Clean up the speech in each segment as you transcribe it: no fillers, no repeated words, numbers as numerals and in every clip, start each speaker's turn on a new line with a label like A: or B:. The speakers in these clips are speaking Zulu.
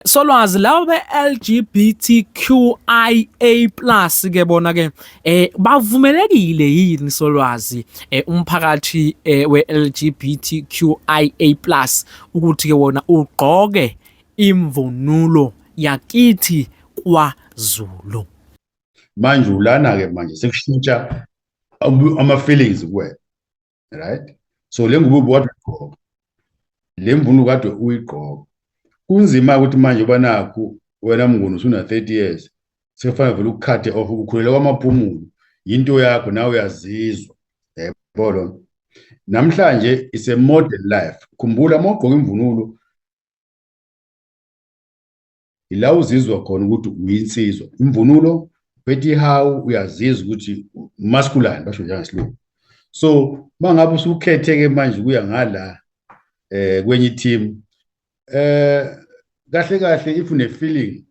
A: Solwazi laba be-LGBTQIA plus ke bona ke bavumelekile yini solwazi umphakathi we-LGBTQIA plus ukuthi ke wona ugqoke imvunulo yakithi kwaZulu?
B: Manje ulana-ke manje sekushintsha ama-feelings kuwena, right? So le ngubo ubukade uyigqoka, le mvunulo kade uyigqoka, kunzima ukuthi manje uba nakhu wena Mnguni usuna-30 years, sekufanele vele ukukhathe off, ukhulele kwamaphumulo, yinto yakho nawe uyazizwa, yebo lo. Namhlanje is a modern life. Khumbula uma ugqoka imvunulo ila uzizwa khona ukuthi uyinsizwa. Imvunulo uphethe ihawu, uyazizwa ukuthi masculine, basho njengesilungu. So mangabe usukhethe-ke manje kuya ngala kwenye team, kahle kahle if une feeling.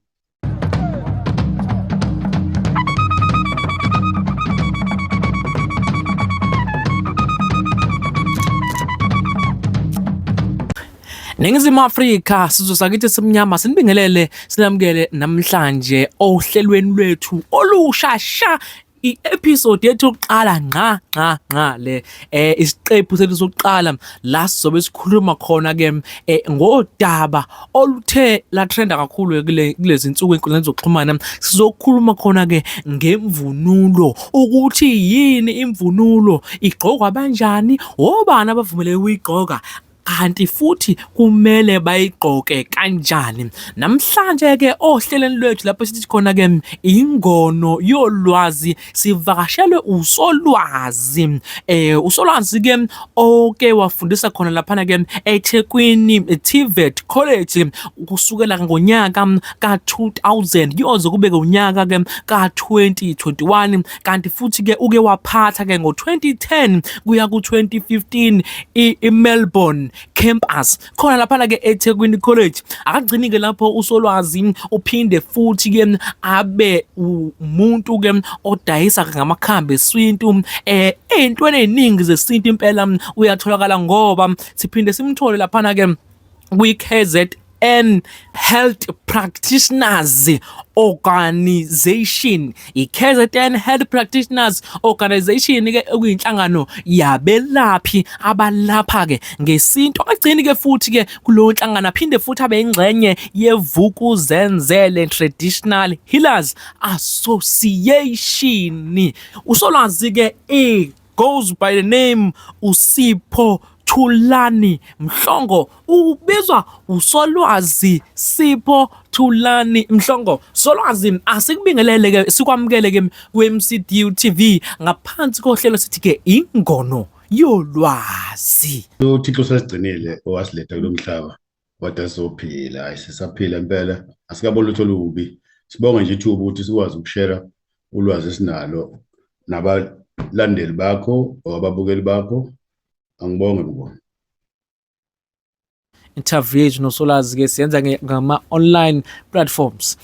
A: Ningizimu Afrika, sizwe sakithi simnyama, sinibingelele sinamukele namhlanje ohlelweni lwethu olusha sha, i-episode yethu yokuqala ngqa ngqa ngqa le, isiqephu sethu sokuqala la sizobe sikhuluma khona ke ngodaba oluthe la trenda kakhulu kulezi insuku enkundleni zokuxhumana. Sizokhuluma khona ke ngemvunulo, ukuthi yini imvunulo, igqokwa kanjani, obani abavumeleke ukuyigqoka, kanti futhi kumele bayigqoke kanjani. Namhlanje ke ohlelweni lwethu lapho sithi khona ke ingono yolwazi, sivakashelwe uSolwazi, uSolwazi ke oke wafundisa khona laphana ke eThekwini TVET College kusukela ngonyaka ka-2000 kuyoze kube unyaka ke ka-2021, kanti futhi ke uke waphatha ke ngo-2010 kuya ku-2015 i-Melbourne campus khona laphana ke eThekwini College. Akagcini ke lapho uSolwazi, uphinde futhi ke abe umuntu ke odayisa ngamakhambi esintu, ey'ntweni ey'ningi zesintu impela uyatholakala, ngoba siphinde simthole laphana ke kwi-KZN Health Practitioners Organization. I-KZN Health Practitioners Organization ke okuyinhlangano yabelaphi abalapha ke ngesintu. Akagcini ke futhi ke kuleyo nhlangano, aphinde futhi abe ingxenye yeVukuzenzele Traditional Healers Association. Usolwazi ke goes by the name uSipho Thulani Mhlongo, ubizwa uSolwazi Sipho Thulani Mhlongo. Solwazi, asikubingelele ke, sikwamukele ke ku-MCDU TV ngaphansi kohlelo sithi ke ingono yolwazi.
B: UThixo usasigcinile owasiletha kulo mhlaba, kodwa sizophila. Hayi, sisaphila impela, asikaboni lutho olubi. Sibonge nje ithuba ukuthi sikwazi ukushera ulwazi esinalo nabalandeli bakho or ababukeli bakho. Angibonge kubona.
A: Interview yethu noSolwazi ke siyenza ngama-online platforms.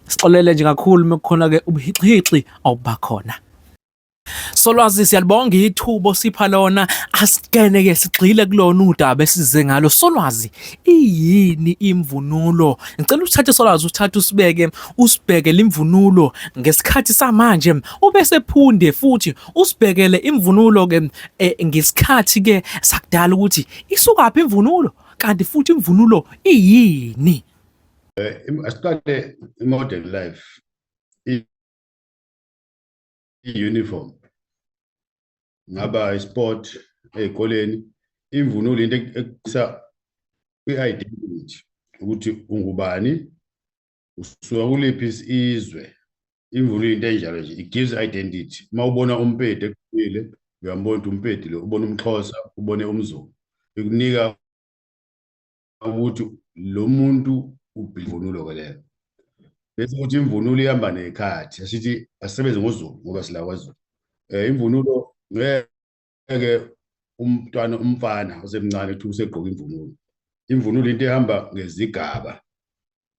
A: Sixolele nje kakhulu mekukhona ke ubuhixihixi obubakhona. Solwazi, siyalibonga ithuba osipha lona, asikene ke sigxile kulona udaba esize ngalo. Solwazi, iyini imvunulo? Ngicela usithathe Solwazi, usithathe usibeke, usibheke limvunulo ngesikhathi samanje, ubese phunde futhi usibhekele imvunulo ke ngesikhathi ke sakudala, ukuthi isukaphi imvunulo, kanti futhi imvunulo iyini?
B: Asiqale i-modern life, i-uniform ngaba isport ey'koleni, imvunulo into ekusa kwi-identity ukuthi ungubani, usuka kuliphi izwe. Imvunulo into enjalo nje, it gives identity. Uma ubona umpedi egqokile, uyambona ukuthi umpedi lo, ubona umXhosa, ubone umZulu, ikunika ukuthi lo muntu ubhivunulo ke leyo. Bese kuthi imvunulo ihamba nekhathi, asithi asebenze ngoZulu ngoba sila kwaZulu. Imvunulo ngeke umntwana umfana osemncane kuthi usegqoka imvunulo. Imvunulo into ehamba ngezigaba,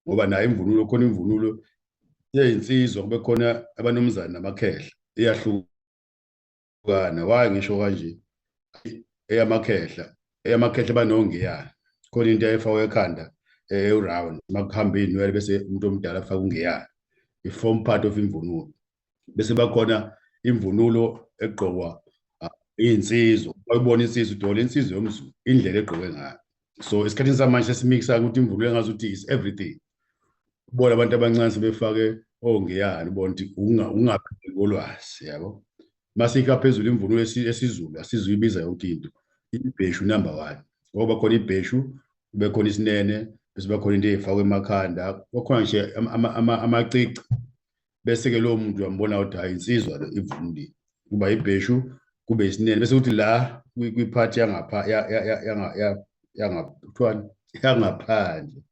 B: ngoba nayo imvunulo khona, imvunulo yeyinsizwa, kube khona abanomzane namakhehla, iyahlukana. Why ngisho kanje? Eyamakhehla, eyamakhehla banongiyana, khona into ayifakwa ekhanda Ewu-round makuhamba iy'nwele, bese umuntu omdala afake ungeyana, i-form part of imvunulo. Bese bakhona imvunulo egqokwa iy'nsizwa, bayibona insizwa udole insizwa yomZulu indlela egqoke ngayo. So esikhathini samanje sesimixa ukuthi imvunulo engazuthi is everything. Ubona abantu abancane sebefake ongeyani, ubona ukuthi ungapheli kolwazi, yabo. Masikha phezulu imvunulo esiZulu, asizuyibiza yonke into. Ibheshu number one, ngoba khona ibheshu, kube khona isinene, bese bakhona into ey'fakwa emakhanda, kwakhona nje amacici. Bese-ke lowo muntu uyambona ukuthi hhayi, insizwa le ivunulile. Kuba ibheshu, kube isinene, bese kuthi la kwiphathi yangapha kuthiwani, yangaphandle,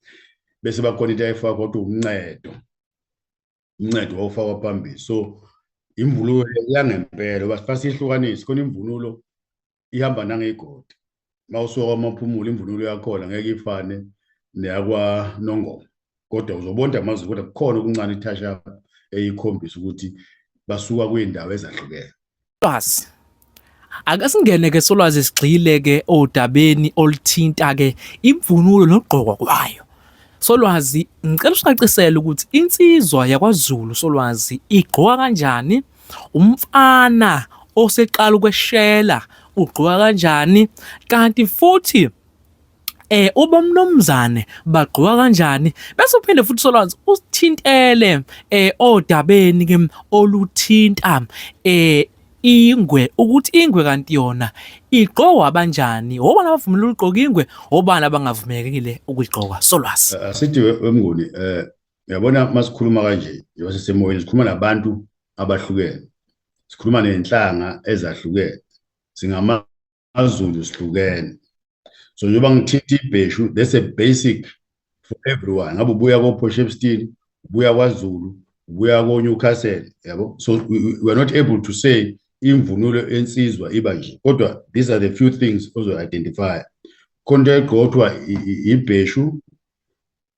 B: bese bakhona into ayifaka kodwa umncedo, umncedo wawufakwa phambili. So imvunulo yangempela uba sifase siyihlukanise. Khona imvunulo ihamba nangey'godi, uma usuka kwaMaphumulo imvunulo yakhona ngeke ifane neyakwaNongoma, kodwa uzobona amaZulu, kodwa kukhona okuncane i-touch up eyikhombisa ukuthi basuka kwiy'ndawo ezahlukene.
A: Lwazi. Ake singene ke solwazi, sigxile ke odabeni oluthinta ke imvunulo nokugqokwa kwayo. Solwazi, ngicela usicacisele ukuthi insizwa yakwaZulu, solwazi, igqoka kanjani, umfana oseqala ukweshela ugqoka kanjani, kanti futhi ubomnumzane bagqoka kanjani, bese uphinde futhi solwazi usithintele odabeni ke oluthinta ingwe, ukuthi ingwe kanti yona igqokwa kanjani, obani abavumela ukugqoka ingwe, obani abangavumelekile ukuyigqoka, solwazi?
B: Asithi wemnguni, uyabona masikhuluma kanje njengoba sisemoyeni, sikhuluma nabantu abahlukene, sikhuluma ney'nhlanga ezahlukene, singamaZulu sihlukene. So njengoba ngithinta ibheshu, that's a basic for everyone, ngabe ubuya ko-Port Shepstone, ubuya kwaZulu, ubuya ko-Newcastle, yabo. So we are not able to say imvunulo ensizwa iba nje, kodwa these are the few things ozo-identify. Khona into egqokwa ibheshu,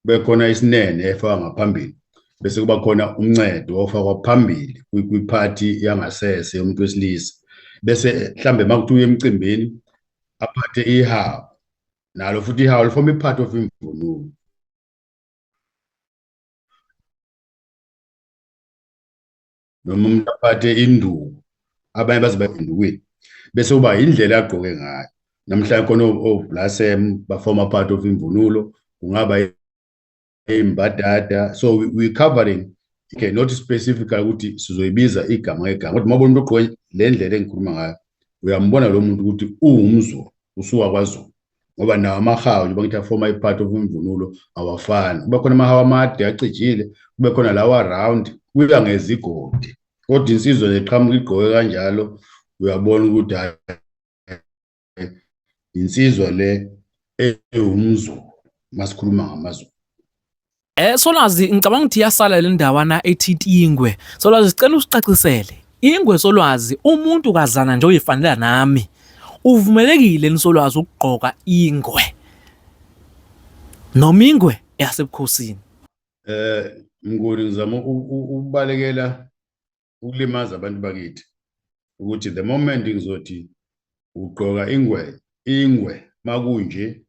B: bekhona isinene efakwa ngaphambili, bese kuba khona umncedo ofakwa phambili kwiphathi yangasese yomuntu wesilisa, bese mhlambe makuthiwa uya emcimbini aphathe ihawu, nalo futhi ihawu lifoma i-part of imvunulo. Noma umuntu aphathe induku, abanye baze bayendukwini, bese kuba indlela agqoke ngayo. Namhlanje khona oblasem bafoma part of imvunulo, kungaba imbadada. So we covering, okay, not specifically ukuthi sizoyibiza igama ngegama, kodwa uma ubona umuntu ogqoke le ndlela engikhuluma ngayo, uyambona lo muntu ukuthi uwumZulu, usuka kwaZulu, ngoba nawo amahawu, njengoba ngithi afoma i-part of imvunulo, awafani. Kube khona amahawu amade acijile, kube khona lawa round, kuya ngezigodi. Kodwa insizwa nje qhamuka igqoke kanjalo, uyabona ukuthi hhayi, insizwa le ewumZulu masikhuluma ngamaZulu.
A: Solwazi, ngicabanga ukuthi iyasala le ndawana ethinta ingwe. Solwazi, sicela usicacisele. Ingwe, solwazi, umuntu kazana nje oyifanela nami, uvumelekile nisolwazi ukugqoka ingwe noma ingwe yasebukhosini?
B: Mnguni, ngizama ukubalekela ukulimaza abantu bakithi, ukuthi the moment ngizothi ugqoka ingwe, ingwe makunje,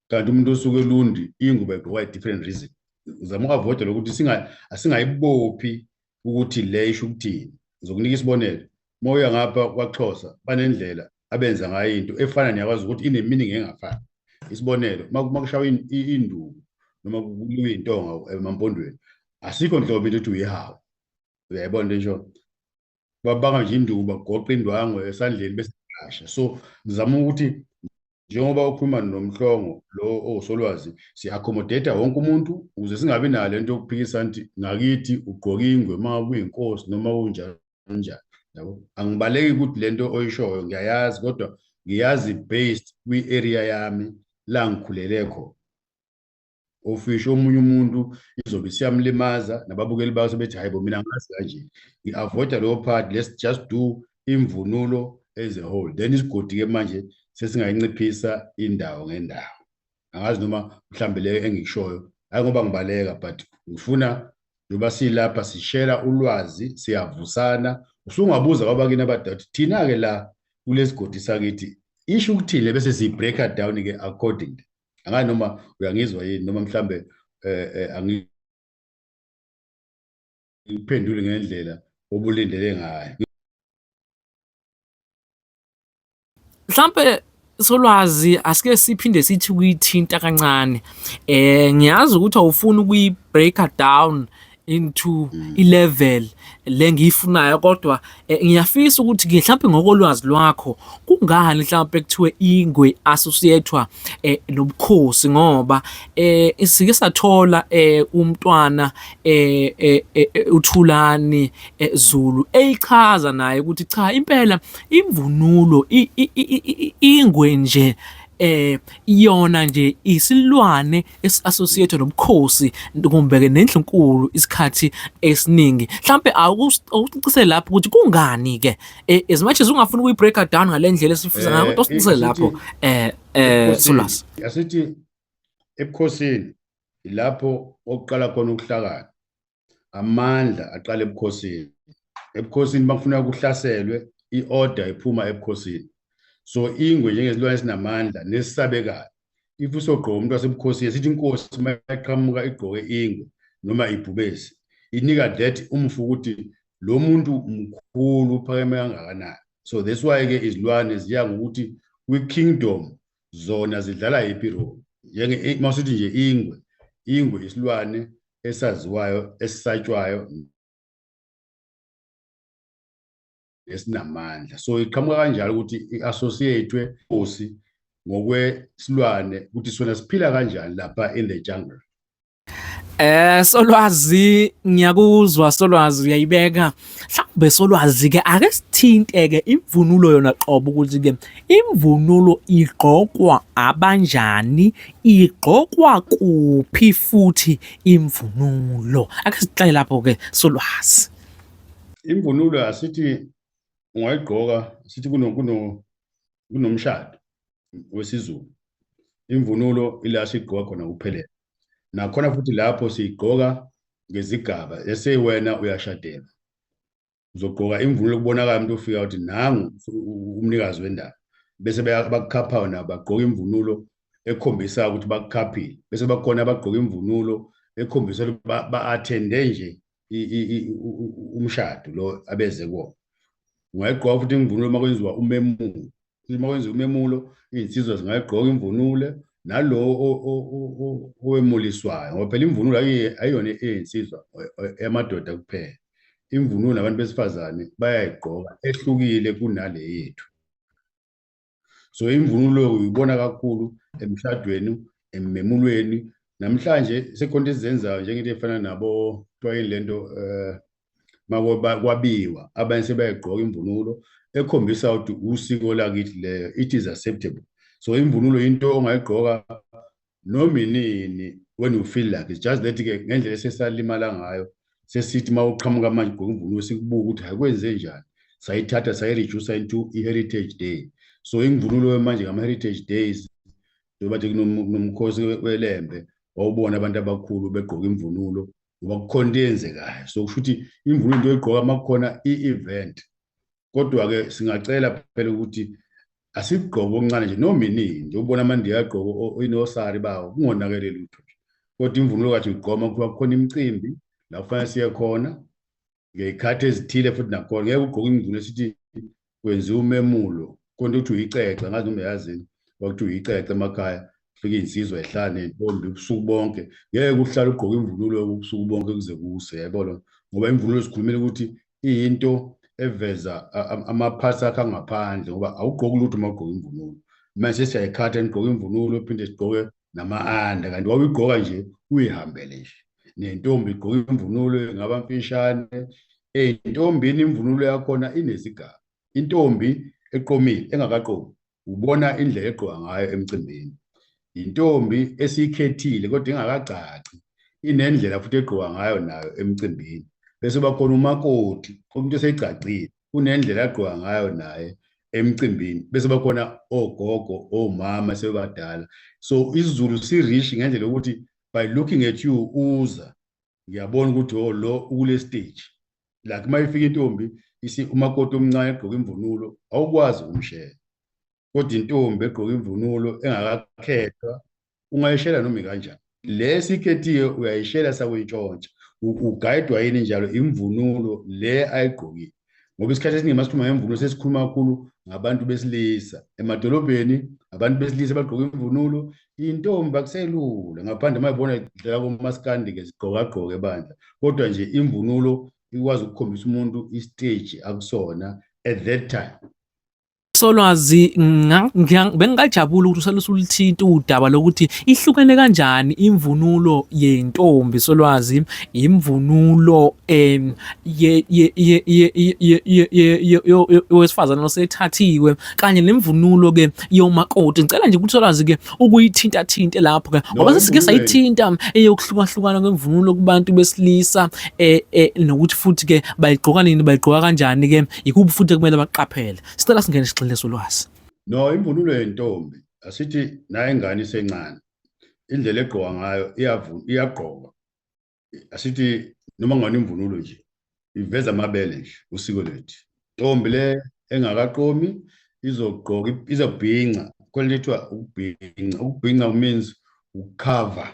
B: kanti umuntu osuke eLundi ingubo egqoka different reason. Ngizama uku-avoida lokuthi asingayibophi ukuthi le isho ukuthini. Ngizokunika isibonelo, uma uya ngapha kwaXhosa banendlela abenza ngayo into efana niyakwazi ukuthi ine-meaning engafani. Isibonelo, uma kushawa induku noma kuliwa iy'ntonga emampondweni, asikho nhlobo into ethi uyihawu, uyayibona into esho, babanga nje induku, bagoqa indwangu esandleni bese gasha. So ngizama ukuthi njengoba ukhuluma noMhlongo lo owusolwazi, si-accommodate wonke umuntu ukuze singabi nayo lento yokuphikisana ukuthi ngakithi ugqoka ingwe uma kuyinkosi noma kunjani njani, yabo. Angibaleki ukuthi lento oyishoyo ngiyayazi, kodwa ngiyazi based kwi-area yami la ngikhulele khona. Ofisho omunye umuntu izobe isiyamlimaza, nababukeli bayo sebethi hayi bo, mina ngazi kanje. Ngi-avoida leyo part. Let's just do imvunulo as a whole, then isigodi-ke manje sesingayinciphisa indawo ngendawo. Angazi noma mhlambe leyo engikushoyo, hayi ngoba ngibaleka, but ngifuna njengoba silapha sishera ulwazi, siyavusana. Usungabuza kwabakini abadala ukuthi thina-ke la kulesigodi sakithi isho ukuthini, bese siyi-break down-ke accordingly. Angazi noma uyangizwa yini, noma mhlambe angiphendule ngendlela obulindele ngayo.
A: Mhlampe solwazi, asike siphinde sithi ukuyithinta kancane. Ngiyazi ukuthi awufuni ukuyi-break-a down into i-level le engiyifunayo kodwa ngiyafisa ukuthi-ke mhlampe ngokolwazi lwakho, kungani mhlampe kuthiwe ingwe associate-wa nobukhosi ngoba sike sathola umntwana uThulani Zulu eyichaza naye ukuthi cha, impela imvunulo, ingwe nje iyona nje isilwane esi-associate nobukhosi kumbe-ke nendlunkulu isikhathi esiningi. Mhlampe awusicisele lapho ukuthi kungani-ke, as much as ungafuni ukuyi-break-a down ngale ndlela esifisa ngayo, kodwa usicisele lapho Solwazi.
B: Asithi ebukhosini ilapho okuqala khona ukuhlakana, amandla aqala ebukhosini. Ebukhosini bakufuna kuhlaselwe, i-order iphuma ebukhosini. So ingwe njengesilwane esinamandla nesisabekayo, if usogqoka umuntu wasebukhosini, sithi inkosi mayiqhamuka igqoke ingwe noma ibhubesi, inika that umfu ukuthi lo muntu mkhulu, uphakeme kangakanani. So that's why-ke izilwane ziya ngokuthi kwi-kingdom zona zidlala yiphi role. Njenge mawusithi nje ingwe, ingwe isilwane esaziwayo, esisatshwayo, esinamandla. So iqhamuka kanjalo ukuthi i-associate-we nkosi ngokwesilwane, ukuthi sona siphila kanjani lapha in the jungle.
A: Solwazi, ngiyakuzwa Solwazi, uyayibeka. Mhlawumbe Solwazi ke ake sithinte ke imvunulo yona qobo, ukuthi ke imvunulo igqokwa abanjani, igqokwa kuphi futhi imvunulo. Ake siqale lapho ke Solwazi.
B: Imvunulo asithi ungayigqoka, sithi kuno kuno kunomshado wesiZulu. Imvunulo ila sigqoka khona kuphelela. Nakhona futhi lapho siyigqoka ngezigaba. Ese wena uyashadelwa, uzogqoka imvunulo kubonakala umuntu ofika ukuthi nangu umnikazi wendaba. Bese bakukhapha nabo, bagqoka imvunulo ekhombisa ukuthi bakukhaphile. Bese bakhona abagqoka imvunulo ekhombisa ukuthi ba-attende nje umshado lo abeze kuwona. Ungayigqoka futhi imvunulo uma kwenziwa umemulo. Uma kwenziwa umemulo, iy'nsizwa zingayigqoka imvunulo, nalo owemuliswayo, ngoba phela imvunulo ayiyona ey'nsizwa, eyamadoda kuphela. Imvunulo nabantu besifazane bayayigqoka, ehlukile kunale yethu. So imvunulo uyibona kakhulu emshadweni, ememulweni. Namhlanje sekhona into esizenzayo njengento efana nabo kuthiwa yini lento, makwabiwa, abanye sebayayigqoka imvunulo ekhombisa ukuthi usiko lakithi leyo, it is acceptable. So imvunulo into ongayigqoka noma inini when you feel like. It's just that ke ngendlela esesalimala ngayo, sesithi uma uqhamuka manje ugqoka imvunulo, sikubuka ukuthi akwenze njani. Sayithatha sayi-reduce into i-heritage day. So imvunulo manje ngama-heritage days, njengoba nje kunomkhosi weLembe, wawubona abantu abakhulu begqoka imvunulo ngoba kukhona into eyenzekayo. So kusho ukuthi imvunulo into oyigqoka uma kukhona i-event. Kodwa-ke singacela phela ukuthi asigqoke okuncane nje noma inini, nje ubona amaNdiya agqoke inosari bawo, kungonakele lutho nje. Kodwa imvunulo kade uyigqoka uma kuthiwa kukhona imicimbi la kufanele siye khona ngey'khathi ezithile. Futhi nakhona ngeke ugqoke imvunulo esithi kwenziwa umemulo, konke ukuthi uyicece. Angazi noma uyazini, kwakuthi uyicece emakhaya, fika iy'nsizwa y'hlala ney'ntombi ubusuku bonke. Ngeke uhlale ugqoke imvunulo ubusuku bonke kuze kuse, yayibona, ngoba imvunulo sikhulumile ukuthi iyinto eveza ama-parts akho angaphandle, ngoba awugqoki lutho uma ugqoke imvunulo. Manje sesiyayikhatha, nigqoke imvunulo, phinde sigqoke nama-anda, kanti wawuyigqoka nje uyihambele nje. Nentombi igqoka imvunulo ingaba mfishane. Ey'ntombini imvunulo yakhona inezigaba. Intombi eqomile, engakaqomi, ubona indlela egqoka ngayo emcimbini. Intombi esiyikhethile kodwa ingakacaci, inendlela futhi egqoka ngayo nayo emcimbini. Bese bakhona umakoti, umuntu esecacile, unendlela agqoka ngayo naye emcimbini. Bese bakhona ogogo, omama sebebadala. So isiZulu si-rich ngendlela yokuthi by looking at you uza, ngiyabona ukuthi oh, lo ukule stage. Like uma ifika intombi isi umakoti omncane egqoka imvunulo, awukwazi ukumshela. Kodwa intombi egqoka imvunulo engakakhethwa Ungayishela noma ikanjani. Le sikhethiwe uyayishela sakuyintshontsha. Ugayidwa yini njalo imvunulo le ayigqokile. Ngoba isikhathi esiningi masikhuluma ngemvunulo sesikhuluma kakhulu ngabantu besilisa. Emadolobheni abantu besilisa bagqoka imvunulo, intombi akuselula ngaphandle uma ibona idlala komaskandi-ke zigqokagqoke bandla. Kodwa nje imvunulo ikwazi ukukhombisa umuntu isiteji akusona at that time.
A: Solwazi, bengingajabula ukuthi usale usulithinta udaba lokuthi ihlukene kanjani imvunulo yentombi Solwazi, imvunulo yowesifazane osethathiwe kanye nemvunulo ke yomakoti. Ngicela nje ukuthi Solwazi ke ukuyithinta thinte lapho ke ngoba sesike sayithinta eyokuhlukahlukana kwemvunulo kubantu besilisa nokuthi futhi ke bayigqoka nini, bayigqoka kanjani ke, ikuphi futhi kumele baqaphele. Sicela singene sigxile Solwazi.
B: No, imvunulo yentombi asithi naye ingane isencane, indlela egqoka ngayo iyagqoka. Asithi noma ngani imvunulo nje iveza amabele nje usiko lethu. Ntombi le engakaqomi izogqoka, izobhinca, khona lethiwa ukubhinca. Ukubhinca means ukukhava.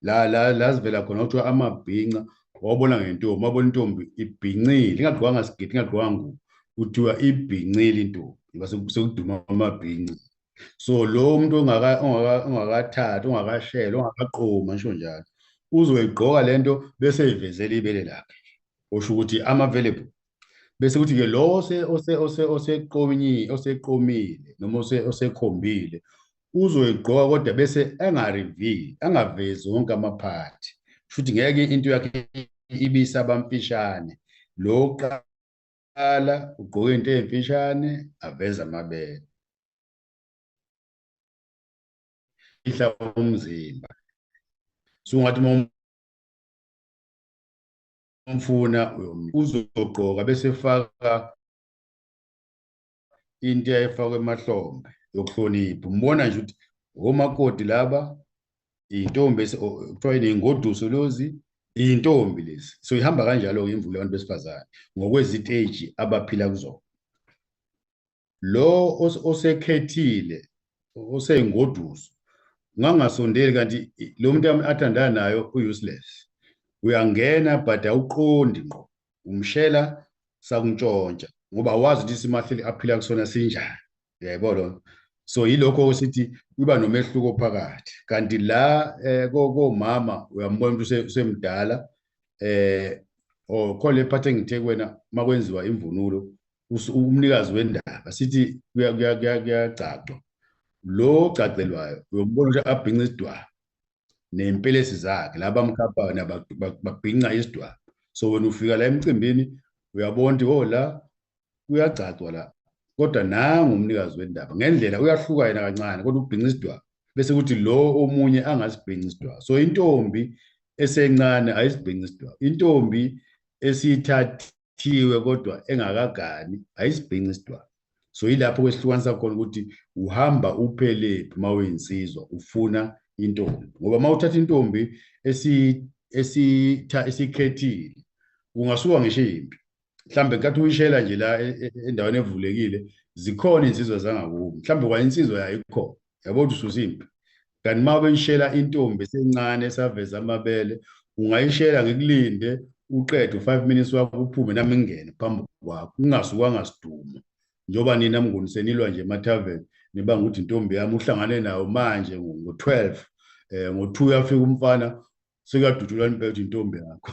B: La la la sivela khona kuthiwa amabhinca, wawubona ngentombi, wabona intombi ibhincile, ingagqokanga sigidi, ingagqokanga ngubo, kuthiwa ibhincile intombi, iba sekuduma amabhinca. So lo muntu ongakathathi, ongakashela, ongakaqoma, ngisho njalo, uzoyigqoka lento bese eyivezela ibele lakhe, osho ukuthi I'm available. Bese kuthi-ke lo oseqomile noma osekhombile uzoyigqoka kodwa bese engareveal, angavezi wonke amaphathi. Shuthi ngeke into yakhe ibise abamfishane. Lo oqala ugqoke into emfishane aveze amabele, ihla umzimba. So ungathi uma umfuna uzogqoka bese efaka into eyayifakwa emahlombe yokuhlonipha. Umbona nje ukuthi omakoti laba, intombi kuthiwa inengoduso lozi, intombi lezi. So ihamba kanjalo-ke imvunulo yabantu besifazane ngokweziteji abaphila kuzona. Lo osekhethile oseyingoduso ungangasondeli, kanti lo muntu athandana nayo u-useless. Uyangena but awuqondi ngqo, umshela sakuntshontsha ngoba awazi ukuthi isimo aphila kusona sinjani. Uyayibona lona? So yilokho sithi kuba nomehluko phakathi. Kanti la komama uyambona umuntu usemdala, khona le part engithe kuwena makwenziwa imvunulo umnikazi wendaba sithi kuyagcagcwa. Lo ogcagcelwayo uyombona ukuthi abhinca isidwaba nempelesi zakhe, laba bamkhaphayo babhinca isidwaba. So wena ufika la emcimbini uyabona ukuthi oh la kuyagcagcwa la, kodwa nangu umnikazi wendaba ngendlela uyahluka yena kancane, kodwa ubhinca isidwaba, bese kuthi lo omunye angasibhinci isidwaba. So intombi esencane ayisibhinci isidwaba, intombi esithathiwe kodwa engakagani ayisibhinci isidwaba. So yilapho kwesihlukanisa khona ukuthi uhamba uphelephi uma uyinsizwa ufuna intombi, ngoba uma uthatha intombi esikhethile ungasuka ngisho impi. Mhlambe nkathi uyishela nje la endaweni evulekile zikhona insizwa zangakubo, mhlambe kwa insizwa yayikhona, yabo ukuthi ususa impi. Kanti uma beyishela intombi esencane esaveza amabele, ungayishela ngikulinde uqede u5 minutes wakho uphume nami ngingene phambi kwakho, kungasukanga sidumo. Njengoba nina Mnguni senilwa nje emathaveni nibanga ukuthi intombi yami uhlangane nayo manje ngo-12, ngo-2 uyafika umfana sekuyadutshulwa impela ukuthi intombi yakho.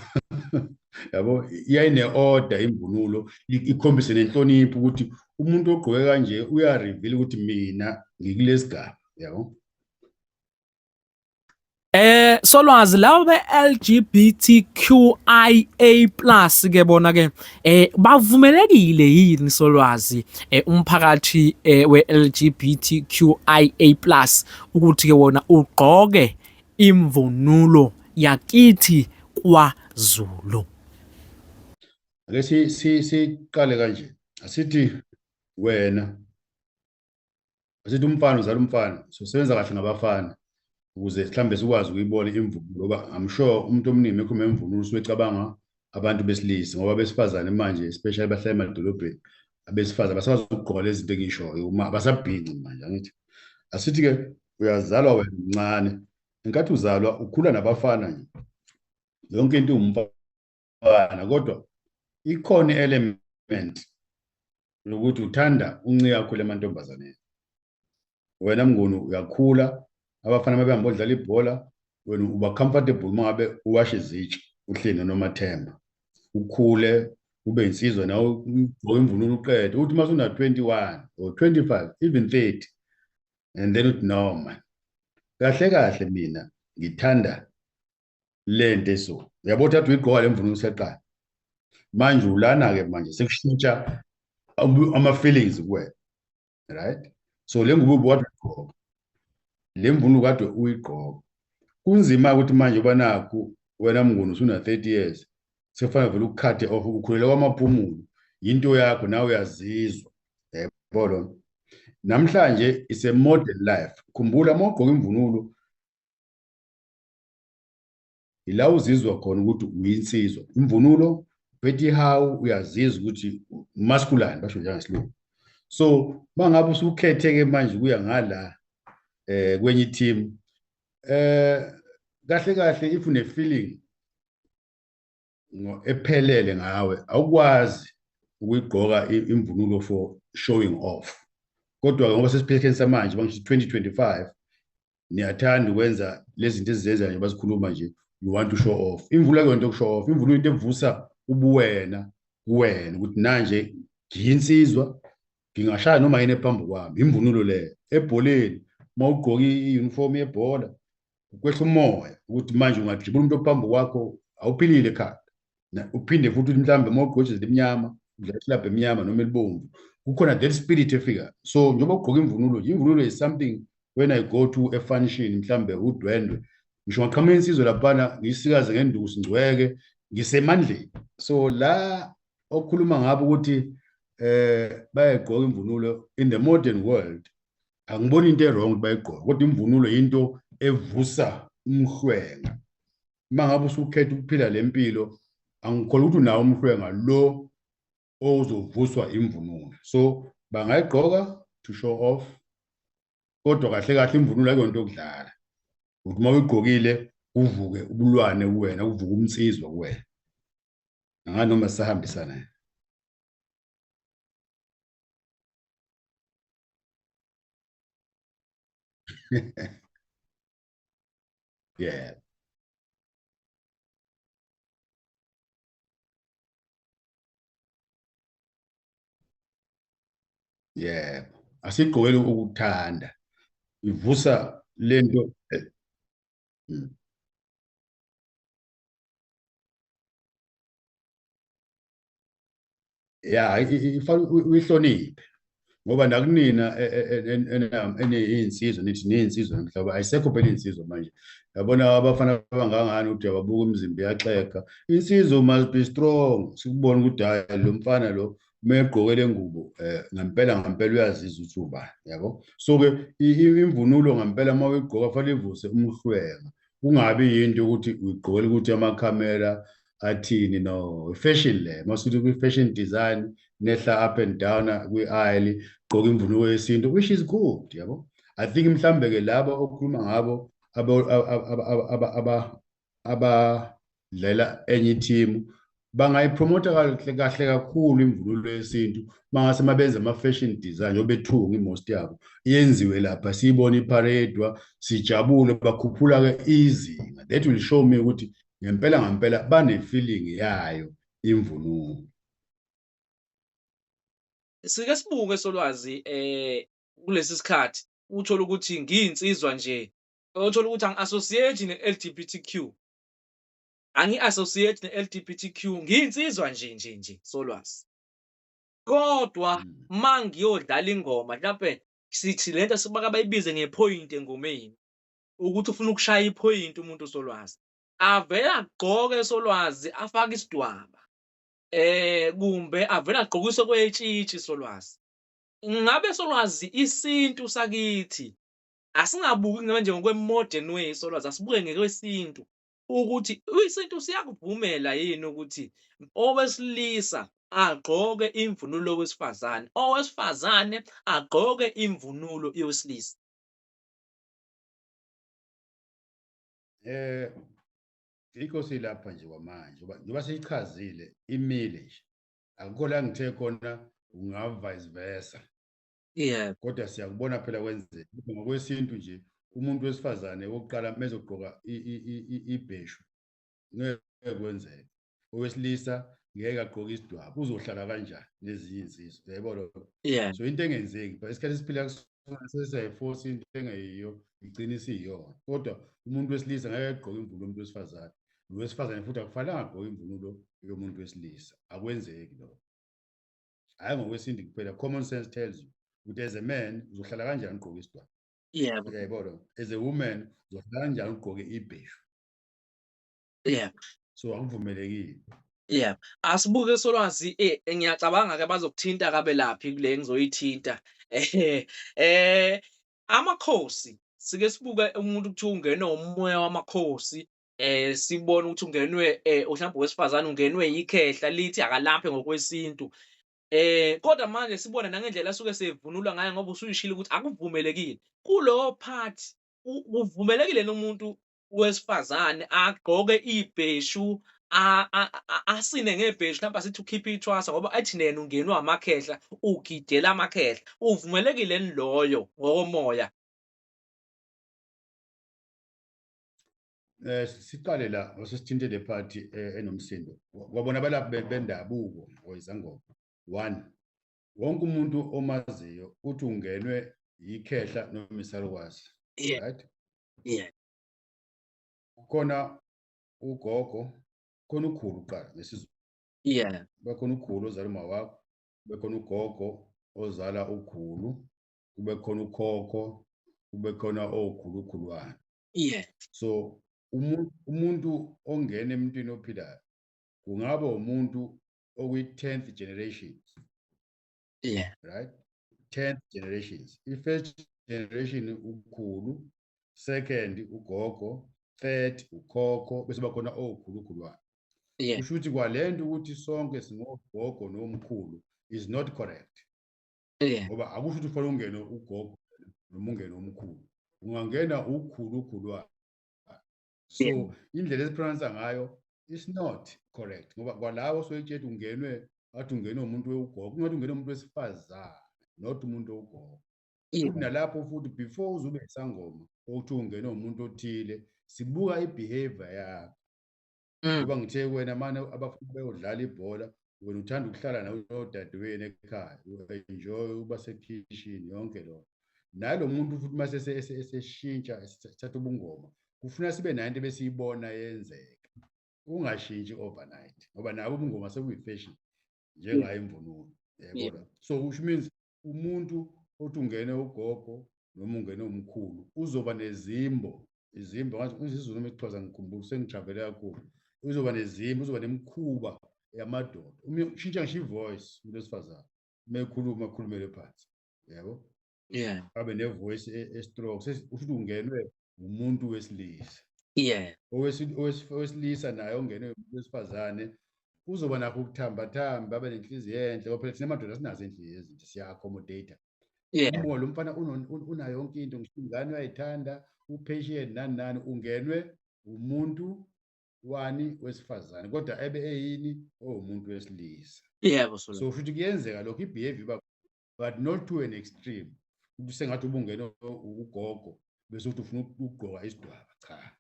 B: Yabo, iyayine-order imvunulo, ikhombise nenhlonipho ukuthi umuntu ogqoke kanje uyareveal ukuthi mina ngikulesigaba, yabo.
A: Solwazi, laba be-LGBTQIA+ ke bona ke bavumelekile yini Solwazi, umphakathi we-LGBTQIA+ ukuthi ke wona ugqoke imvunulo yakithi kwaZulu?
B: Ake siqale kanje, asithi wena, asithi umfana uzala umfana, sosebenza kahle ngabafana ukuze mhlambe sikwazi ukuyibona imvunulo, ngoba I'm sure umuntu omningi ekhuluma imvunulo usuke ecabanga abantu besilisa, ngoba abesifazane manje especially abahlala emadolobheni, abesifazane basakwazi ukugqoka lezi zinto engishoyo, uma abasabhinci manje. Angithi asithi ke uyazalwa wena umncane Ngenkathi uzalwa ukhula nabafana nje, yonke into iwumfana, kodwa ikhona i-element lokuthi uthanda uncike kakhulu emantombazaneni. Wena Mnguni uyakhula, abafana babehamba bodlala ibhola, wena uba comfortable uma ngabe uwashe izitsha uhleli noNomathemba, ukhule ube insizwa nawe, ugqoke imvunulo uqede, uthi uma usuna-21 or 25, even 30, and then uthi no man, kahle kahle mina ngithanda lento eso. Uyabo, thatha uyigqoka le mvunulo useqala manje, ulana-ke manje sekushintsha ama-feelings kuwena, right? So le ngubo ubukade uyigqoka, le mvunulo kade uyigqoka, kunzima ukuthi manje uba nakhu wena Mnguni usuna-30 years, sekufanele vele ukukhathe off. Ukhulela kwamaphumulo, yinto yakho nawe, uyazizwa, yebo. Lona namhlanje is a modern life. Khumbula, uma ugqoka imvunulo ila uzizwa khona ukuthi uyinsizwa. Imvunulo uphethe ihawu, uyazizwa ukuthi masculine, basho njengesilungu. So mangabe usukhethe-ke manje kuya ngala kwenye team, kahle kahle if une feeling ephelele ngawe, awukwazi ukuyigqoka imvunulo for showing off. Kodwa ngoba sesiphetheni samanje, bangisho 2025, niyathanda ukwenza lezi zinto ezizenza nje, basikhuluma nje, you want to show off. Imvunulo akuyona into yokushow off. Imvunulo into evusa ubuwena kuwena, ukuthi nanje ngiyinsizwa, ngingashaya noma yini ephambi kwami. Imvunulo leyo. Ebholeni, uma ugqoke i-uniform yebhola, kwehla umoya ukuthi manje ungadribula umuntu ophambi kwakho, awuphilile ekhanda. Uphinde futhi uthi mhlawumbe uma ugqoke ijezi elimnyama, udlala iklabhu emnyama noma elibomvu, kukhona that spirit efika. So njengoba ugqoka imvunulo nje, imvunulo is something when I go to a function, mhlambe udwendwe, ngisho ngaqhamuka insizwa laphana, ngiyisikaze ngenduku, singcweke, ngisemandleni. So la okhuluma ngabo ukuthi bayayigqoka imvunulo in the modern world, angiboni into e-wrong ukuthi bayigqoke, kodwa imvunulo into evusa umhlwenga. Uma ngabe usukhetha ukuphila le mpilo, angikholwa ukuthi unawo umhlwenga lo ozovuswa imvunulo. So bangayigqoka to show off, kodwa kahle kahle imvunulo akuyona into yokudlala, ukuthi uma uyigqokile kuvuke ubulwane kuwena, kuvuke umnsizwa kuwena. Anganoma sisahambisana. Yeah, asigqokele ukuthanda, ivusa lento. Ya, ifanele uyihloniphe, ngoba nakunina eneyinsizwa, nithi niyinsizwa mhlawumbe, ayisekho phela iy'nsizwa manje. Yabona abafana abangangani ukuthi uyababuka, imizimba iyaxega. Insizwa must be strong, sikubone ukuthi hhayi, lo mfana lo uma egqoke le ngubo, ngempela ngempela uyazizwa ukuthi ubani, yabo. So-ke imvunulo ngempela uma uyigqoka kufanele ivuse umhlwenga, kungabi yinto ukuthi uyigqokela ukuthi amakhamera athini. No, fashion le, masuthi kwi-fashion design, nehla up and down kwi-aisle, gqoka imvunulo yesintu, which is good, yabo. I think mhlambe-ke laba okhuluma ngabo abadlela enye ithimu bangayipromota kahle kahle kakhulu imvunulo yesintu, mangase mabenze ama-fashion design, njengoba bethunga i-most yabo yenziwe lapha, siyibone iparedwa, sijabule, bakhuphula-ke izinga. That will show me ukuthi ngempela ngempela bane-feeling yayo imvunulo.
A: Sike sibuke, solwazi, kulesi sikhathi uthola ukuthi ngiyinsizwa nje, othola ukuthi angi-associate ne-LGBTQ, angi-associate ne-LGBTQ, ngiyinsizwa nje nje nje, solwazi, kodwa mangiyodlala ingoma, mhlampe sithi lento sibaka bayibize nge-point engomeni, ukuthi ufuna ukushaya i-point umuntu, solwazi, avele agqoke, solwazi, afake isidwaba, kumbe avele agqokise kwetshitshi, solwazi. Ngabe, solwazi, isintu sakithi, asingabuki manje ngokwe-modern way, solwazi, asibuke ngekwesintu, ukuthi isintu siyakuvumela yini ukuthi owesilisa agqoke imvunulo wesifazane, owesifazane agqoke imvunulo yowesilisa?
B: Eh inkosi lapha nje kwamanje ngoba njengoba seyichazile imile nje. Akukho la ngithe khona ungava vice versa. Kodwa siyakubona phela kwenzeka. Ngokwesintu nje umuntu wesifazane wokuqala mezogqoka ibheshu ngeke kwenzeke. Owesilisa ngeke agqoke isidwaba, uzohlala kanjani nezinye insizwa, uyayibona lokho? So into engenzeki, but isikhathi esiphila kusona sesiyayiforce into engeyiyo, igcina isiyiyona. Kodwa umuntu wesilisa ngeke agqoke imvunulo yomuntu wesifazane, nowesifazane futhi akufanele agqoke imvunulo yomuntu wesilisa, akwenzeki lokho. Hhayi ngokwesintu kuphela, common sense tells you ukuthi as a man uzohlala kanjani ugqoke isidwaba. Uyayibona? As a woman uzohlala kanjani ugqoke ibheshu. So akuvumelekile.
A: Asibuke solwazi, ngiyacabanga ke bazokuthinta kabelaphi kule ngizoyithinta. Amakhosi sike sibuke umuntu kuthiwa ungenwe umoya wamakhosi, sibone ukuthi ungenwe mhlawumbe owesifazane ungenwe yikhehla lithi akalaphe ngokwesintu. Kodwa manje sibone nangendlela asuke sevunulwa ngayo ngoba usuyishilo ukuthi akuvumelekile. Kulowo part kuvumelekile umuntu wesifazane agqoke ibheshu, asine ngebheshu, mhlawumbe asithi ukhiphe ithwasa ngoba ethi yena ungenwe amakhehla, ugidela amakhehla. Uvumelekile yini loyo ngokomoya?
B: Siqale la osesithinte le part enomsindo. Kwabona abalaphi bendabuko or izangoma. One, wonke umuntu omaziyo uthi ungenwe yikhehla noma isalukwazi. Right? Kukhona ugogo, khona ukhulu kuqala ngesiZulu. Kube khona ukhulu ozala uma wakho, kube khona ugogo ozala ukhulu, kube khona ukhokho, kube khona okhulukhulwane. So umuntu ongena emntwini ophilayo kungaba umuntu okwi-10th generations. Right? 10th generations. I-first generation ukhulu, second ugogo, third ukhokho, bese bakhona okhulukhulwane. Kusho ukuthi kwalento ukuthi sonke singogogo nomkhulu is not correct. Ngoba akusho ukuthi ufanele ungene ugogo noma ungene umkhulu. Ungangena ukhulukhulwane. So indlela esipronounce ngayo is not correct. Ngoba kwalawo soyitshela ungenwe, athi ungenwe umuntu wewugogo, kungathi ungenwe umuntu wesifazane, not umuntu wewugogo. Futhi nalapho futhi before uzube isangoma ukuthi ungenwe umuntu othile, sibuka i-behavior yakho. Ngoba ngithe wena mane abafuna beyodlala ibhola, wena uthanda ukuhlala nodadewenu ekhaya, u-enjoy uba sekhishini yonke lo. Nalo muntu futhi mase eseshintsha esithatha ubungoma, kufuna sibe nayo into ebesiyibona yenzeka. Ungashintshi overnight ngoba nabo ubungoma sekuyi-fashion njengayo imvunulo. Yabona? So which means umuntu othi ungene ugogo noma ungene umkhulu uzoba nezimbo, izimbo ngathi isiZulu noma isiXhosa ngikhumbula sengijabule kakhulu. Uzoba nezimbo, uzoba nemikhuba yamadoda. Uma ushintsha ngisho i-voice umuntu wesifazane uma ekhuluma akhulumele phansi. Yabo? Abe ne-voice e-strong. Usho ukuthi ungenwe umuntu wesilisa. Owesilisa naye ongenwe umuntu wesifazane uzoba nakho ukuthambathamba, abe nenhliziyo enhle. Ngoba phela thina madoda sinazo inhliziyo ezinhle, siya-accommodate. Umoya lo mfana unayo yonke into, ngisho ingane uyayithanda, upatient nani nani, ungenwe umuntu wani wesifazane kodwa ebe eyini owumuntu wesilisa.
A: Yebo,
B: So futhi kuyenzeka lokho, i-behavior iba but not to an extreme. Ukuthi sengathi ubungena ugogo bese uthi ufuna ukugqoka isidwaba, cha.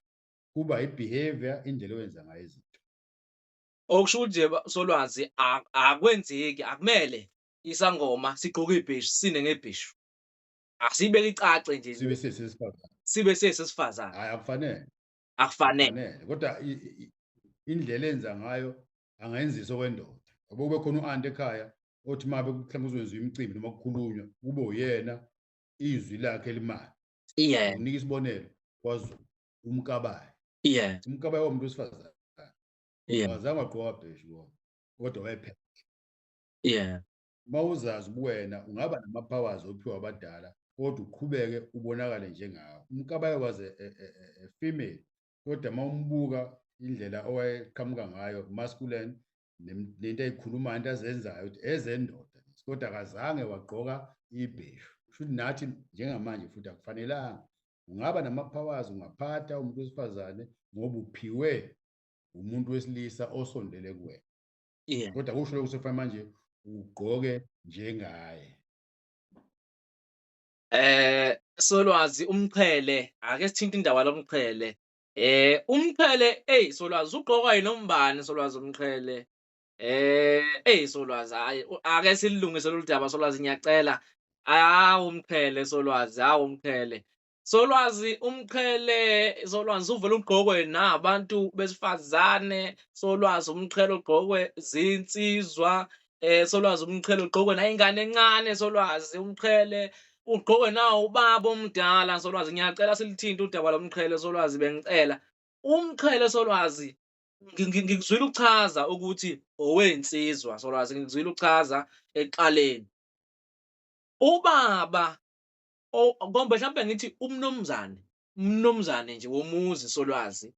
B: Kuba i-behavior, indlela owenza ngayo izinto.
A: Okusho ukuthi nje solwazi akwenzeki, akumele isangoma sigqoke ibheshu, sine ngebheshu. Asibeke icace nje.
B: Sibe sesifazane.
A: Sibe sesifazane.
B: Hayi, akufanele.
A: Akufanele.
B: Akufanele. Kodwa indlela enza ngayo angayenzisa okwendoda. Yabo kube khona u-anti ekhaya othi uma mhlawumbe kuzokwenziwa imicimbi noma kukhulunywa kube uyena izwi lakhe elimali. Nginika isibonelo kwaZulu, uMkabayi. UMkabayi wawumuntu wesifazane. Akazange wagqoka bheshu kodwa, kodwa wayephethe. Uma uzazi ubuwena ungaba nama-powers ophiwa abadala kodwa uqhubeke ubonakale njengawe. UMkabayi was a female kodwa uma umbuka indlela owayeqhamuka ngayo masculine nento ayikhulumayo, into azenzayo ukuthi ezendoda lezi, kodwa akazange wagqoka ibheshu. Kusho ukuthi nathi njengamanje futhi akufanelanga Ungaba nama-powers, ungaphatha umuntu wesifazane ngoba uphiwe umuntu wesilisa osondele kuwena. Kodwa kusho lokho sefana manje ugqoke njengaye.
A: Solwazi umqhele, ake sithinte indaba lomqhele. Umqhele, ey Solwazi ugqokwa yinombani Solwazi umqhele. Ey Solwazi hayi ake silungise lolu daba Solwazi ngiyacela. Hawu umqhele Solwazi, hawu umqhele. Solwazi umqhele Solwazi uvele ugqokwe nabantu besifazane, Solwazi umqhele ugqokwe zinsizwa, Solwazi umqhele ugqokwe nayingane encane, Solwazi umqhele ugqokwe nawo ubaba omdala Solwazi. Ngiyacela silithinte udaba lomqhele Solwazi, bengicela. Umqhele Solwazi ngikuzwile uchaza ukuthi owensizwa Solwazi, ngikuzwile uchaza ekuqaleni. Ubaba kombe mhlawumbe ngithi umnumzane, umnumzane nje womuzi Solwazi,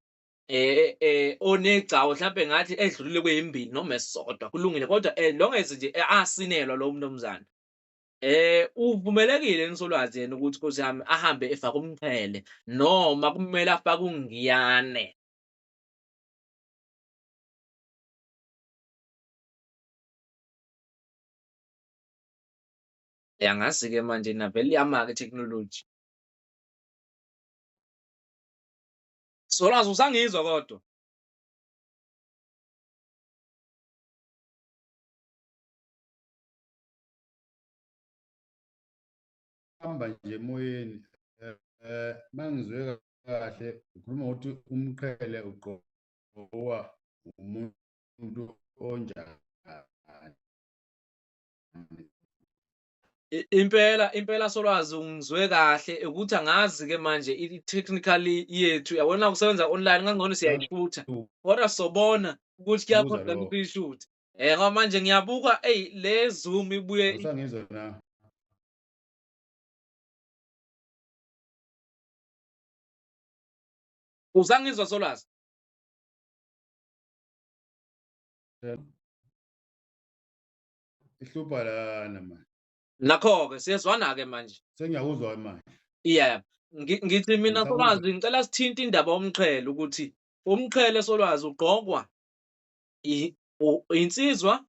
A: onegcawu mhlawumbe ngathi edlulile kweyimbili noma esisodwa kulungile, kodwa long as nje asinelwa lowo mnumzane, uvumelekile yini Solwazi yena ukuthi Nkosi yami ahambe efake umqhele noma kumele afake ungiyane? Angazi-ke manje navele iyama-ke i-technology. Solwazi usangizwa kodwa?
B: Hamba nje emoyeni, mangizwe kahle ukhuluma ukuthi umqhele ugqokwa umuntu onjani?
A: Impela impela Solwazi ungizwe kahle ukuthi angazi ke manje i-technically yethu yabona kusebenza online kangcono siyayishutha kodwa sobona ukuthi
B: Buza
A: kuyakhona
B: lo.
A: ukuyishutha ngoba manje ngiyabuka eyi le Zoom ibuye.
B: Awusangizwa na?
A: Usangizwa Solwazi?
B: Ihlupha lana manje.
A: Nakho-ke siyezwana-ke manje.
B: Sengiyakuzwa manje.
A: Yeah. Ngithi mina
B: Ngisakuzwa.
A: Solwazi ngicela sithinte indaba yomqhele ukuthi umqhele Solwazi ugqokwa insizwa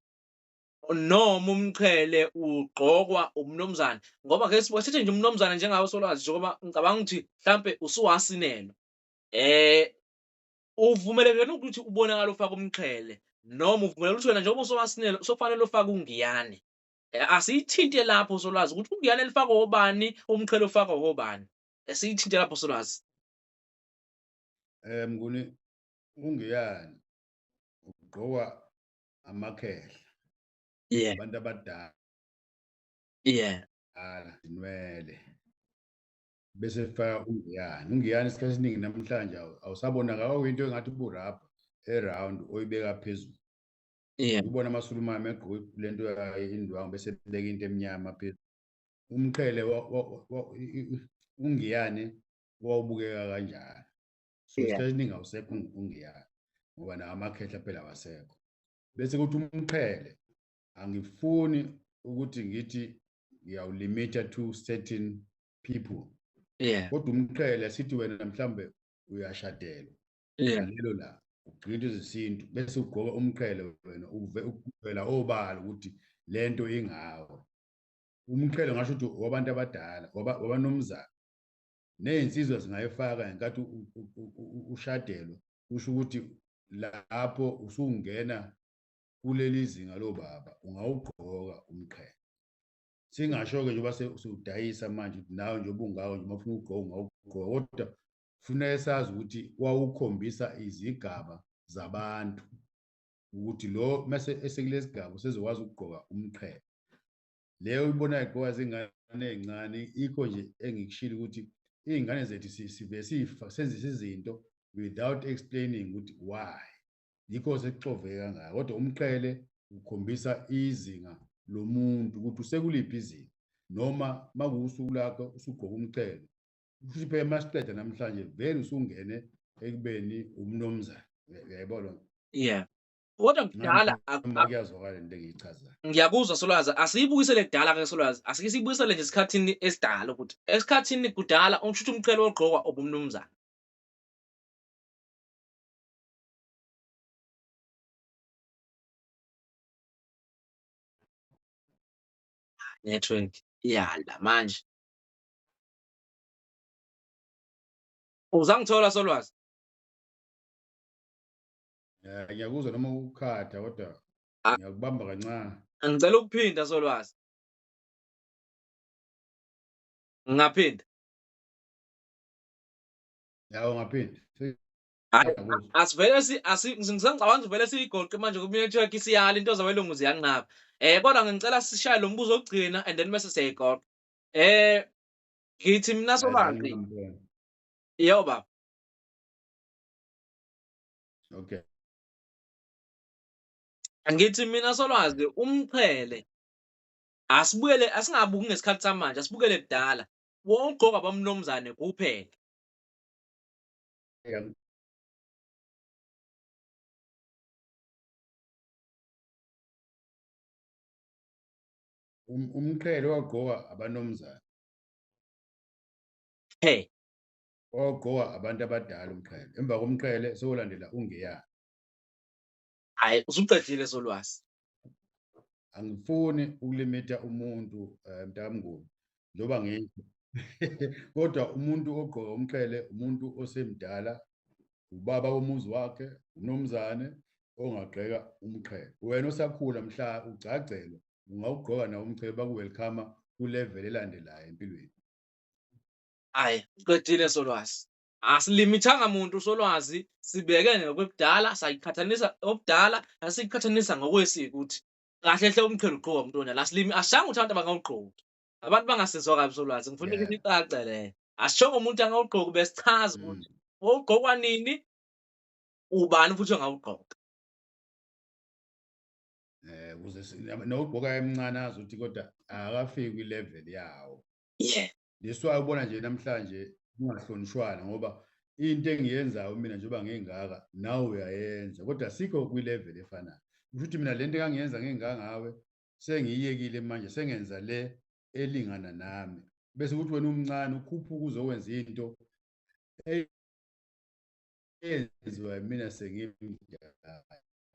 A: noma umqhele ugqokwa umnumzane, ngoba ke sithi nje umnumzane njengawe Solwazi, njengoba ngicabanga ukuthi mhlampe usuwasinelwa, uvumelekile ukuthi ubonakala ufaka umqhele noma uvumelekile ukuthi wena njengoba usuwasinelwa sofanele ufake ungiyane. Asiyithinte lapho Solwazi ukuthi ungiyane lifakwa obani, umqhele ufakwa obani. Siyithinte lapho Solwazi.
B: Mnguni, ungiyani ugqokwa amakhehla, abantu abadala, inwele, bese faka ungiyani. Ungiyani isikhathi esiningi namhlanje awusabonakala okuyinto engathi uburabha e-round oyibeka phezulu. Ubona amaSulumane egqoke lento yayo indwangu bese beka into emnyama phezulu. Umqhele ungiyane wawubukeka kanjalo. So isikhathi esiningi awusekho ungiyane ngoba nawo amakhehla phela awasekho. Bese kuthi umqhele angifuni ukuthi ngithi ngiyawulimita to certain people. Kodwa umqhele sithi wena mhlambe uyashadelwa. Ngalelo la ugcina into zesintu bese ugqoka umqhele wena uvela obala ukuthi lento ingawe. Umqhele ngasho ukuthi wabantu abadala, wabanomzana. Nezinsizwa zingayifaka ngenkathi ushadelwa, kusho ukuthi lapho usungena kuleli zinga lobaba ungawugqoka umqhele. Singasho-ke njengoba siwudayisa manje ukuthi nawe njengoba ungawo nje uma ufuna ukugqoka ungawugqoka, kodwa kufuneka sazi ukuthi wawukhombisa izigaba zabantu ukuthi lo mase esekulesi sigaba usezokwazi ukugqoka umqhele. Leyo uyibonayo igqoka zingane ey'ncane, ikho nje engikushilo ukuthi iy'ngane zethu sive senzisa izinto without explaining ukuthi why. Yikho sekuxoveke kangaka, kodwa umqhele ukhombisa izinga lomuntu ukuthi usekuliphi izinga, noma makuwusuku lakho usugqoka umqhele kusho phela masiqeda namhlanje vele usungene ekubeni umnumzane. Uyayibona?
A: Yeah. Kodwa kudala
B: Noma kuyazwakala into engiyichazayo.
A: Ngiyakuzwa Solwazi, asiyibuyisele kudala ke Solwazi, asike siyibuyisele nje esikhathini esidala ukuthi esikhathini kudala usho ukuthi umqhele wogqokwa ubumnumzane. Network iyala manje. Uzangithola Solwazi?
B: Eh, ngiyakuzwa noma ukukhatha kodwa ngiyakubamba kancane.
A: Ngicela ukuphinda Solwazi. Ngingaphinda?
B: Ya ungaphinda.
A: Hayi, asivele si asi ngisangicabanga ukuthi vele siyigoqe manje ngoba i-network isiyala into zabelungu ziyanqaba. Kodwa ngicela sishaye lo mbuzo wokugcina and then bese siyayigoqa. Ngithi mina Solwazi. Yebo baba.
B: Okay.
A: Ngithi mina Solwazi umqhele asibuyele asingabuki ngesikhathi samanje asibukele kudala. Wawugqoka abamnumzane kuphela.
B: Umqhele wagqoka abanomzane.
A: Hey.
B: Wawugqoka abantu abadala umqhele. Emva komqhele sewulandela ungeyana.
A: Hayi usuqedile Solwazi.
B: Angifuni ukulimita umuntu mntakamnguni njengoba ngisho kodwa umuntu ogqoka umqhele umuntu osemdala ubaba womuzi wakhe umnumzane ongagqeka umqhele. Wena osakhula mhla ugcagcelwa ungawugqoka nawo umqhele baku-welcome ku-level elandelayo empilweni.
A: Hayi uqedile Solwazi. Asilimithanga muntu Solwazi, sibeke ngokwebudala sayiqhathanisa obudala sasiqhathanisa ngokwesiko ukuthi kahle hle umqhele ugqoka umuntu onjani. Asilimi asishanga ukuthi abantu abangawugqoki. Abantu bangasizwa kabi Solwazi, ngifuna ukuthi icace leyo. Asishongo umuntu angawugqoki besichaza ukuthi wawugqokwa nini, ubani futhi ongawugqoka.
B: Ukuze nowugqoka emncane azi ukuthi kodwa akafiki kwi-level yawo.
A: Yeah.
B: That's why ubona nje namhlanje kungahlonishwana ngoba into engiyenzayo mina njengoba ngingaka nawe uyayenza kodwa sikho kwi-level efanayo. Kusho ukuthi mina lento engangiyenza ngingangawe sengiyiyekile manje sengenza le elingana nami. Bese kuthi wena umncane ukhuphuka uzokwenza into eyenziwa yimina sengimdala.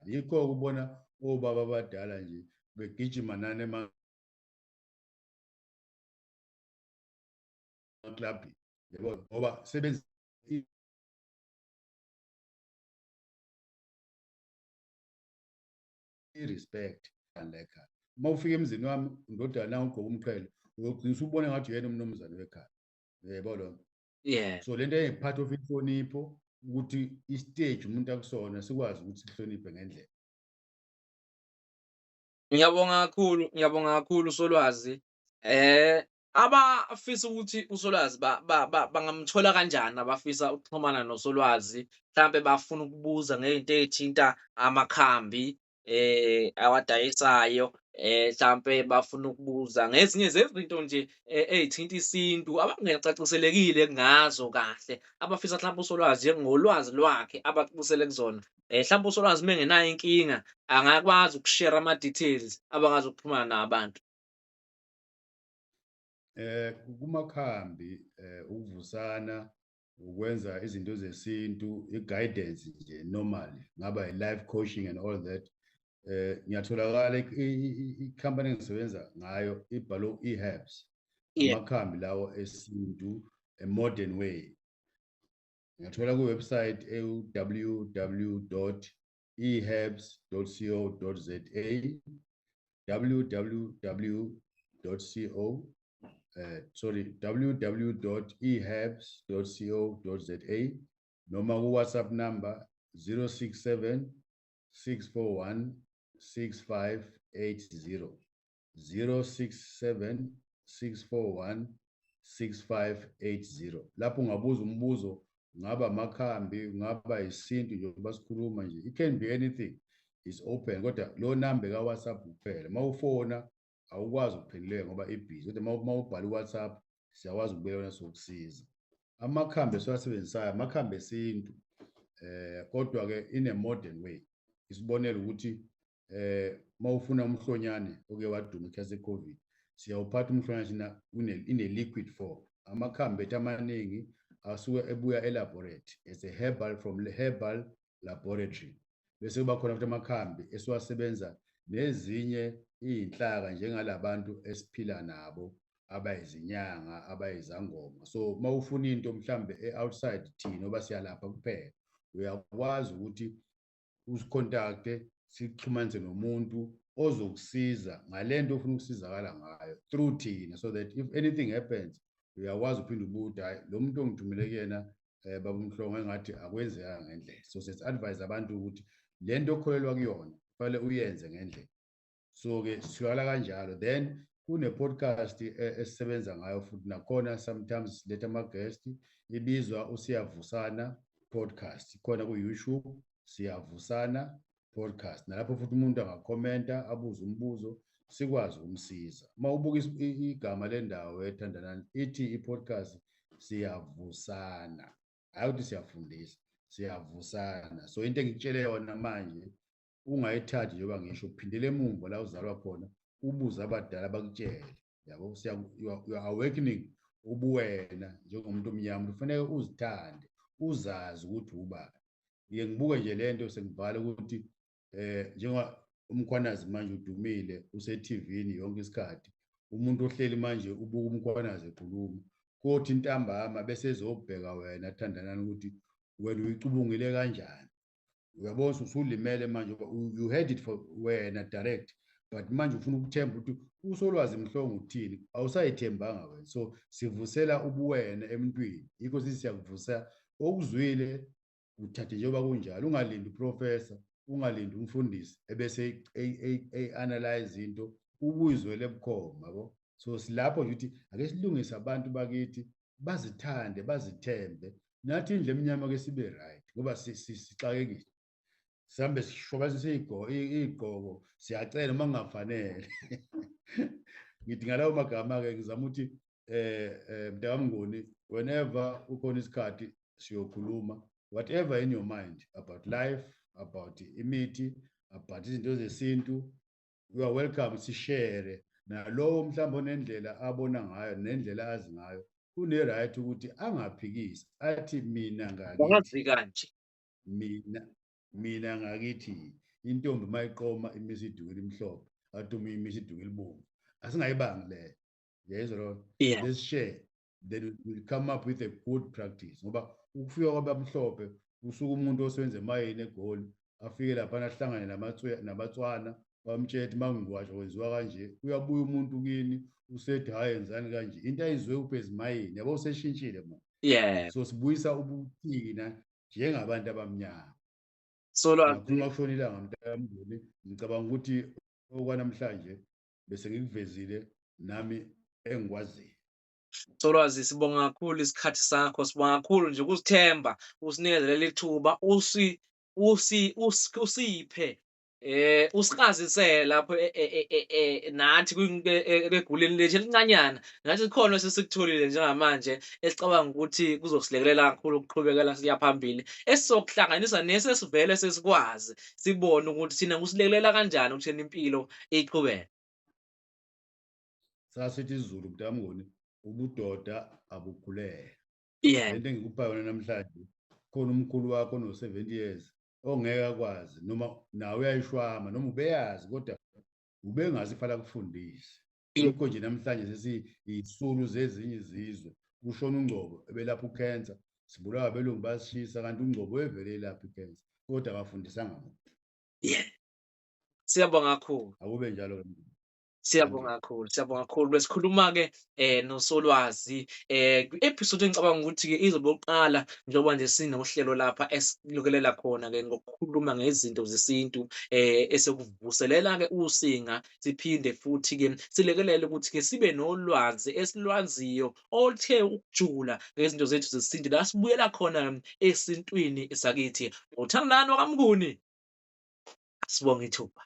B: Yikho ukubona obaba abadala nje begijima nani emaklabhini yabo ngoba sebenza i-respect la ekhaya. Uma ufika emzini wami indodana ugqoka umqhele uyogcina usubona ngathi uyena umnumzane wekhaya. Uyayibona loo nto?
A: Yeah.
B: So lento eyi-part of inhlonipho ukuthi i-stage umuntu akusona sikwazi ukuthi sihloniphe ngendlela.
A: Ngiyabonga kakhulu, ngiyabonga kakhulu Solwazi. Abafisa ukuthi uSolwazi bangamthola kanjani abafisa ukuxhumana noSolwazi, mhlampe bafuna ukubuza ngey'nto ey'thinta amakhambi awadayisayo, hlampe bafuna ukubuza ngezinye zezinto nje ey'thinta isintu abangacaciselekile ngazo kahle, abafisa hlampe uSolwazi ngolwazi lwakhe abacacisele kuzona. Hlampe uSolwazi uma engenayo inkinga angakwazi ukushera ama-details abakwazi ukuxhumana nabantu.
B: Kumakhambi ukuvusana ukwenza izinto zesintu i-guidance nje normally ngaba i-life coaching and all that. Ngiyatholakala i-company engisebenza ngayo ibhalo e-herbs. Amakhambi lawo esintu a modern way. Ngiyathola ku-website ewu-www.eherbs.co.za www.co sorry www.eherbs.co.za noma ku-WhatsApp number 067 641 6580 067 641 6580. Lapho ungabuza umbuzo, ngaba amakhambi, ngaba isintu njengoba sikhuluma nje, it can be anything, is open. Kodwa lo number ka WhatsApp kuphela, mawufona awukwazi ukuphenduleka ngoba ibhizi, kodwa mawubhala uWhatsApp siyakwazi ukubuyela wena sokusiza. Amakhambi esiwasebenzisayo amakhambi esintu, kodwa ke in a modern way. Isibonelo ukuthi mawufuna umhlonyane oke waduma isikhathi se-COVID, siyawuphatha umhlonyane thina in a liquid form. Amakhambi ethu amaningi asuke ebuya e-laboratory as a herbal from herbal laboratory. Bese kuba khona futhi amakhambi esiwasebenza nezinye iy'nhlaka njengalabantu esiphila nabo abayizinyanga, abayizangoma. So uma ufuna into mhlambe e-outside thina ngoba siyalapha kuphela, uyakwazi ukuthi usicontacte, sikuxhumanise nomuntu ozokusiza ngale nto ofuna ukusizakala ngayo through thina, so that if anything happens uyakwazi uphinde ubude, hayi, lo muntu ongithumele kuyena, baba uMhlongo, engathi akwenzekanga ngendlela. So sesi-advise abantu ukuthi le nto okholelwa kuyona kufanele uyenze ngendlela. So-ke sitholakala kanjalo. Then kune-podcast esisebenza ngayo futhi nakhona, sometimes siletha ama-guest, ibizwa uSiyavusana Podcast, ikhona ku-YouTube, Siyavusana Podcast. Nalapho futhi umuntu angakhomenta, abuze umbuzo, sikwazi ukumsiza. Uma ubuka igama lendawo ethandanani, ithi i-podcast Siyavusana, hhayi ukuthi siyafundisa, siyavusana. So into engikutshele yona manje ungayithathi njengoba ngisho, uphindele emumva la uzalwa khona, ubuze abadala bakutshele, yabo. You are awakening ubuwena njengomuntu omnyama. Kufanele uzithande, uzazi ukuthi ubani. Ngike ngibuke nje lento sengivala ukuthi njengoba uMkhwanazi manje udumile, use-TV yonke isikhathi, umuntu ohleli manje ubuka uMkhwanazi ekhuluma, kothi ntambama bese ezobheka wena thandanani ukuthi wena uyicubungile kanjani. Uyabona, usulimele manje, you had it for wena direct, but manje ufuna ukuthemba ukuthi uSolwazi Mhlongo uthini, awusayithembanga wena. So sivusela ubuwena emntwini, yikho sithi siyakuvusa. Okuzwile uthathe njengoba kunjalo, ungalindi uprofessor, ungalindi umfundisi ebese e-analyze into, ubuyizwele bukhoma, yabo. So silapho nje ukuthi ake silungise abantu bakithi bazithande, bazithembe, nathi indlu emnyama ke sibe right, ngoba sixakekile, sihambe sishobase iy'gqoko, siyacela uma kungafanele. Ngithi ngalawo magama-ke ngizama ukuthi mntakamnguni, whenever ukhona isikhathi siyokhuluma whatever in your mind about life, about imithi, about izinto zesintu, you are welcome. Sishare nalowo mhlawumbe onendlela abona ngayo nendlela azi ngayo, une-right ukuthi angaphikisi, athi mina ngakithi
A: Wazi kanje.
B: Mina ngakithi intombi mayiqoma imisa iduku elimhlophe, athi uma imisa iduku elibomvu, asingayibangi leyo, yayizwa lona. Let's share, then we will come up with a good practice, ngoba ukufika kwabamhlophe, usuke umuntu osebenza emayini eGoli afike laphana ahlangane nabatswana, bamtshela ukuthi mangingwasha kwenziwa kanje. Uyabuya umuntu kini usethi, hhayi, yenzani kanje, into ayizwe uphe ezimayini, yabo, useshintshile manje. So sibuyisa ubuthina njengabantu abamnyama.
A: Solwazi.
B: Ngakhuluma kushona ilanga, mntakamnguni. Ngicabanga ukuthi okwanamhlanje bese ngikuvezile nami engikwaziyo.
A: Solwazi, sibonga kakhulu isikhathi sakho, sibonga kakhulu nje ukusithemba, usinikeze leli thuba, usi usi usiphe usichazisele lapho nathi eguleni lethu elincanyana, nathi khona esesikutholile njengamanje esicabanga ukuthi kuzosilekelela kakhulu ukuqhubekela siya phambili, esizokuhlanganisa nesesivele sesikwazi, sibone ukuthi thina kusilekelela kanjani ukutheni impilo iqhubeke.
B: Sasithi isiZulu, mntamngoni, ubudoda abukhulele. Lento engikupha yona namhlanje, khona umkhulu wakho ono-70 years ongeke akwazi, noma nawe uyayishwama, noma ubeyazi kodwa ubengazi, kufanele akufundise. Yikho nje namhlanje sesiyisulu zezinye izizwe. Kushona uNgcobo ebelapha ukhensa, sibulawa abelungu, basishisa, kanti uNgcobo wevele elapha ikhensa, kodwa akafundisanga muntu.
A: Siyabonga kakhulu.
B: Akube njalo.
A: Siyabonga kakhulu, siyabonga kakhulu. Besikhuluma-ke noSolwazi kwi-episode engicabanga ukuthi-ke izobe yokuqala, njengoba nje sinohlelo lapha esilukelela khona-ke ngokukhuluma ngezinto zesintu, esekuvuselela-ke usinga, siphinde futhi-ke silekelele ukuthi-ke sibe nolwazi esilwaziyo oluthe ukujula ngezinto zethu zesintu, la sibuyela khona esintwini sakithi. Ngothandani wakaMnguni, asibonge ithuba.